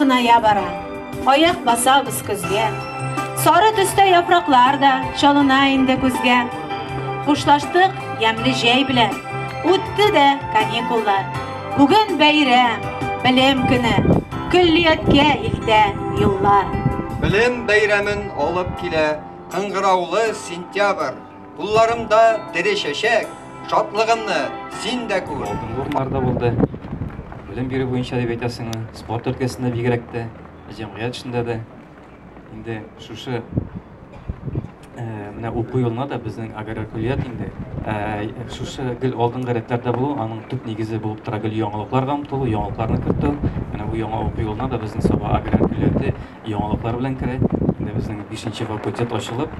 Якыная бара. Аяк басабыз көзгә. Сары төстә яфраклар да чалына инде күзгә. Хушлаштык ямьле җәй белән. Үтте дә каникуллар. Бүген бәйрәм, белем көне. Көллияткә илтә юллар. Белем бәйрәмен алып килә кыңгыраулы сентябрь. Кулларымда тере чәчәк, шатлыгымны син дә күр. Алдынгы урыннарда булды. Белем бирү буенча дип әйтәсеңме, спорт өлкәсендә бигрәк тә, җәмгыять эшендә дә. Инде шушы менә уку елына да безнең аграр көллият инде шушы гел алдынгы рәтләрдә булу, аның төп нигезе булып тора гел яңалыкларга омтылу, яңалыкларны кертү. Менә бу яңа уку елына да безнең Саба аграр көллияте яңалыклар белән керә. Инде безнең бишенче факультет ачылып,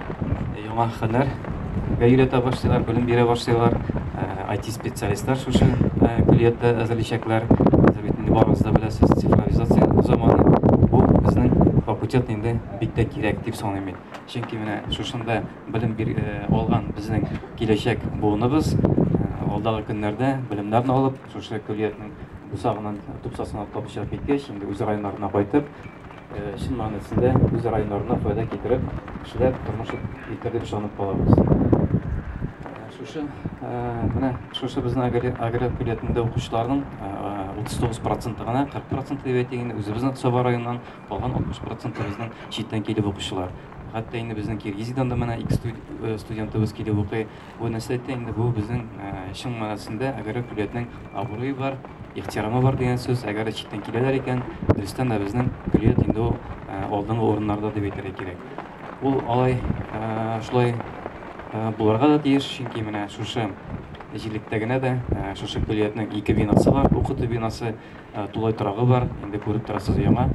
яңа һөнәргә өйрәтә башлыйлар, белем бирә башлыйлар. IT-специалистлар шушы көллияттә әзерләячәкләр. Хәзер бит инде барыгыз да беләсез, цифровизация заманы. Бу безнең факультет инде бик тә кирәк дип саныйм мин. Чөнки менә шушында белем алган безнең киләчәк буыныбыз алдагы көннәрдә белемнәрне алып, шушы көллиятнең бусагыннан тупсасына атлап чыгып киткәч, инде үз районнарына кайтып, чын мәгънәсендә үз районнарына файда китереп, эшләп, тормыш итер дип ышанып калабыз. Шушы менә шушы безнең аграр көллиятендә укучыларның 39% гына, 40% дип әйтик инде, үзебезнең Саба районыннан, калган 60% безнең читтән килеп укучылар. Хәтта инде безнең Киргизиядән дә менә ике студентыбыз килеп укый. Бу нәрсә әйтә инде, бу безнең чын мәгънәсендә аграр көллиятнең абруе бар, ихтирамы бар дигән сүз. Әгәр дә читтән киләләр икән, дөрестән дә безнең көллият инде ул алдынгы урыннарда дип әйтергә кирәк. Ул алай шулай булырга да тиеш, чөнки менә шушы җирлектә генә дә шушы көллиятнең ике бинасы бар, укыту бинасы, тулай торагы бар. Инде күреп торасыз, яңа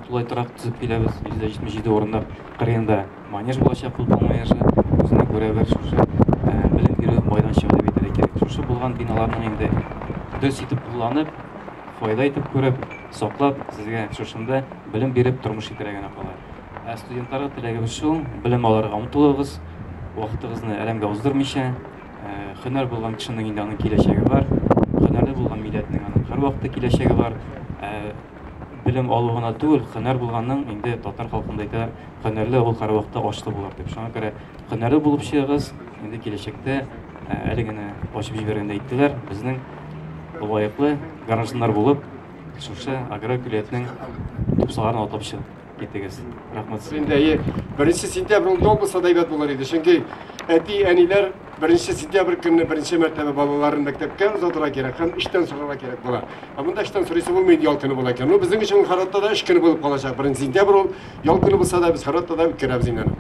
тулай торак төзеп киләбез, 177 урындык. Кырыенда манеж булачак, футбол манежы. Үзенә күрә бер шушы белем бирү майданчыгы дип әйтергә кирәк. Шушы булган биналарның инде дөрес итеп кулланып, файда итеп күреп, саклап, сезгә шушында белем биреп тормыш итәргә генә кала. Ә студентларга теләгебез шул, белем алырга омтылыгыз, вакытыгызны әләмгә уздырмыйча. Һөнәр булган кешенең инде аның киләчәге бар. Һөнәрле булган милләтнең аның һәрвакытта киләчәге бар. Белем алу гына түгел, һөнәр булганның инде татар халкында әйтәләр, һөнәрле ул һәрвакытта ашлы булыр дип. Шуңа күрә һөнәрле булып чыгыгыз. Инде киләчәктә әле генә ачып җибәргәндә әйттеләр, безнең лаеклы гражданнар булып, шушы аграр көллиятнең тупсаларын атлап чыгып китегез. Рәхмәт сезгә. Инде әйе, беренче сентябрь ул булса да әйбәт булыр иде. Чөнки әти-әниләр беренче сентябрь көнне беренче мәртәбә балаларын мәктәпкә озатырга кирәк һәм эштән сорарга кирәк була. Ә монда эштән сорыйсы булмый инде, ял көне була икән. Ну, безнең өчен ул һәрвакытта да эш көне булып калачак. Беренче сентябрь ул ял көне булса да, без һәрвакытта да үткәрәбез инде аны.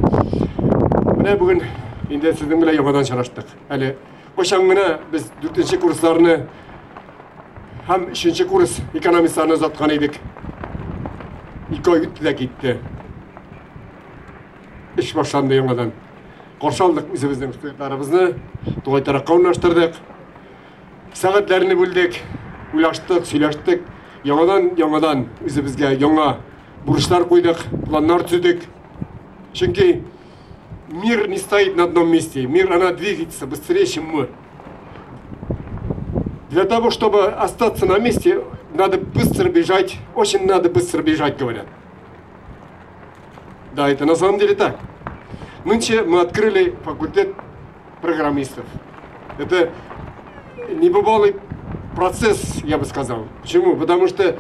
Менә бүген инде сезнең белән яңадан очраштык. Әле кайчан гына без дүртенче курсларны һәм өченче курс экономистларны озаткан идек. 2 ай үтте дә китте. Эш башланды яңадан. Каршы алдык үзебезнең студентларыбызны, тулай торакка урнаштырдык. Сәгатьләрне бүлдек, уйлаштык, сөйләштек. Яңадан, яңадан үзебезгә яңа бурычлар куйдык, планнар төзедек. Чөнки мир не стоит на одном месте. Мир, она двигается быстрее, чем мы. Для того, чтобы остаться на месте, надо быстро бежать. Очень надо быстро бежать, говорят. Да, это на самом деле так. Нынче мы открыли факультет программистов. Это небывалый процесс, я бы сказал. Почему? Потому что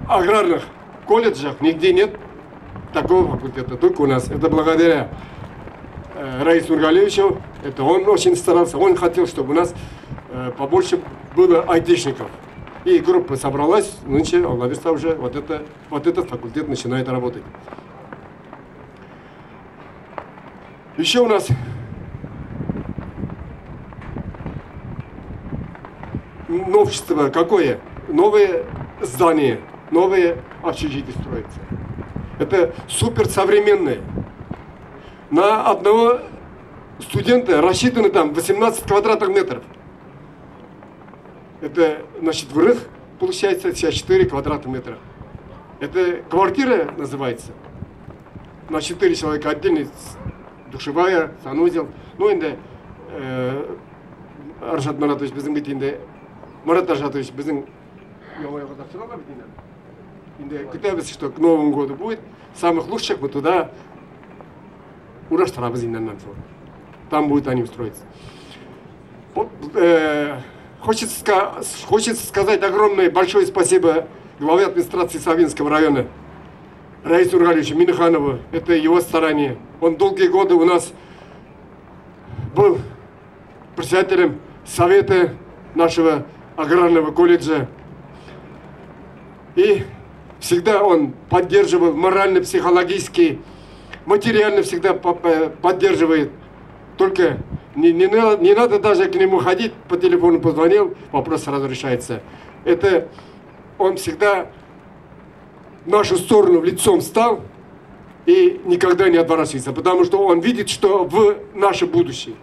аграрных колледжах нигде нет такого факультета, только у нас. Это благодаря Раису Нургалиевичу. Это он очень старался, он хотел, чтобы у нас побольше было айтишников. И группа собралась, нынче Алла бирсә уже вот этот факультет начинает работать. Еще у нас новшество какое? Новое здание, новые общежития строятся. Это суперсовременные. На одного студента рассчитаны там 18 квадратных метров. Это на четверых получается 64 квадратных метра. Это квартира называется. На 4 человека отдельный, душевая, санузел. Ну, инде Аршат Маратович безнең бит инде, Марат Аршатович безнең яңа якка тапшыралар бит инде. Инде көтәбез, что к Новому году будет. Самых лучших мы туда урнаштырабыз инде аннан соң. Там будут они устроиться. Вот, хочется сказать огромное большое спасибо главе администрации Савинского района Раису Нургалиевичу Минханову. Это его старание. Он долгие годы у нас был председателем совета нашего аграрного колледжа. И всегда он поддерживал морально, психологически, материально всегда поддерживает. Только не надо даже к нему ходить, по телефону позвонил, вопрос сразу решается. Это он всегда в нашу сторону в лицом стал и никогда не отворачивается, потому что он видит, что в наше будущее.